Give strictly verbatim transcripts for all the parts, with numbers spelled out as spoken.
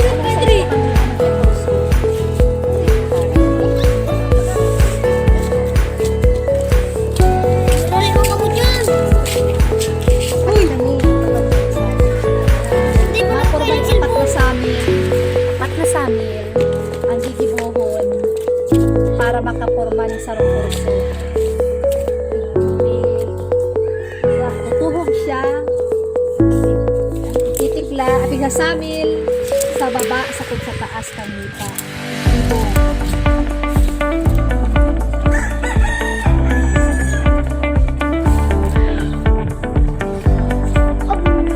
Meron pa, Dre. Dali, mga mo dyan. Uy! Hindi mo na Maporma kaya yung sa pat na cellphone. Samil. Pat na samil ang gigibohon para makaporma ni sarong kurso. Tutuhog siya. Titikla, apigsasamil sa baba, sakod sa taas kan lupa.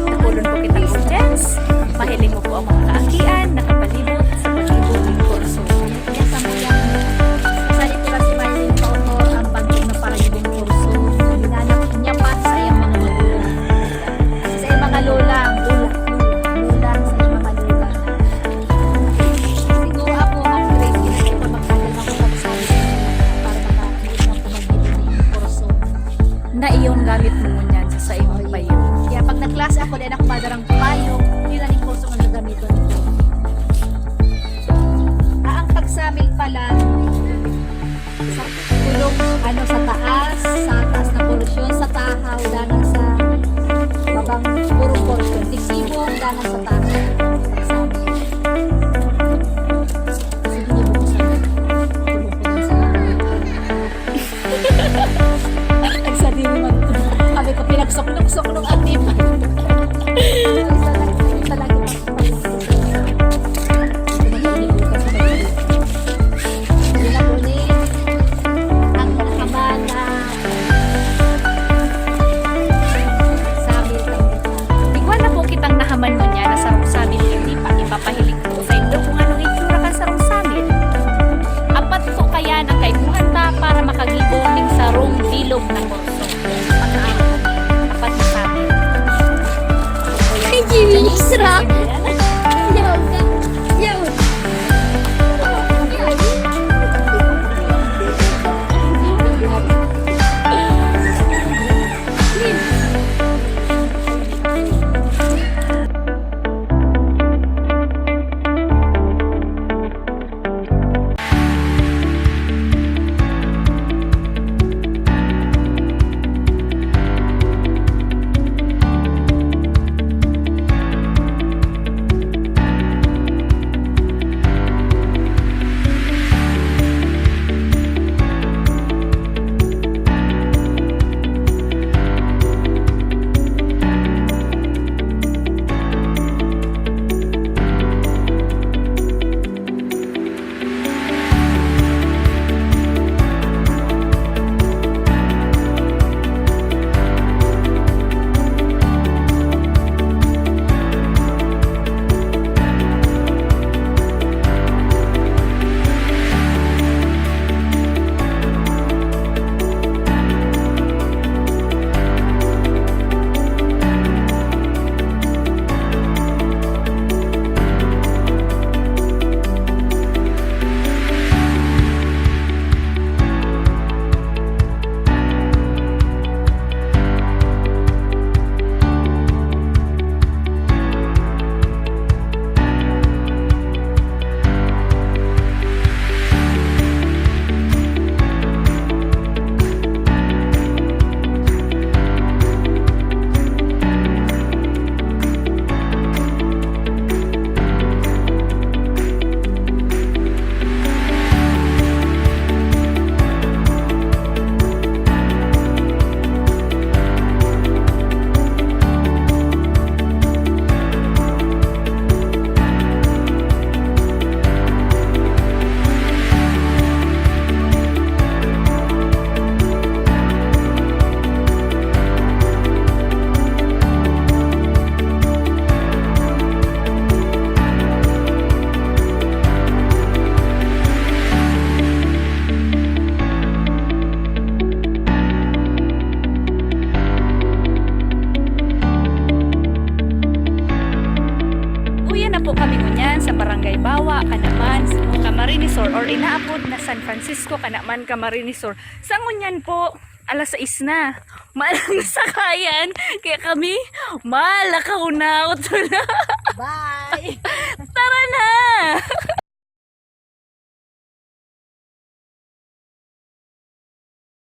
Tapulon po kitang audience. Mahiling mo po ang mga kaakian, nakapalibot sa paggibo nin kurso. Yan sa mga, sa likuran si Marlene Pautor, ang bangkit na paragibong kurso. Hinanap niya pa sa iyang mga magulang. Sa iyang mga lola, lola, lola, sa iyang mga lola. Siguro ako, ang grade, hindi ko magkakaroon ako pagsabi para maka-, hindi ako magiging kurso. Na iyon gamit mo ngunyan sa saimong payo. Kaya pag nagklase ako, dahil ako madarang payo, yun ang kurso ang gagamiton ko. Ah, ang pagsamil pala, sa kulong, ano, sa taas, sa taas na porsyon, sa tahaw, dangan sa babang purong porsyon. Tigsibong, dangan sa tahaw. Sige, buksan. Ang sadiri man. Sabi ko, pinagsok-sok nung atim. Isa lang, isa lang. Yun na po ni ang nahaman na samil kan lipa. Igwa na po kitang nahaman ngunyan na sarong samil kan lipa. Ipapahiling ko sa inyo kung anong itsura kan sarong samil. Apat po kaya ang kaipuhan ta para makagibo ning sarong bilog na kurso. Pagkaon, apat na samil. sa Barangay Bawa, kanaman, Camarines Sur, or inaapod na San Francisco, kanaman, Camarines Sur. Sa ngunyan po, alas sais na. Malang sakayan, kaya kami, malakaw na, utula. Bye!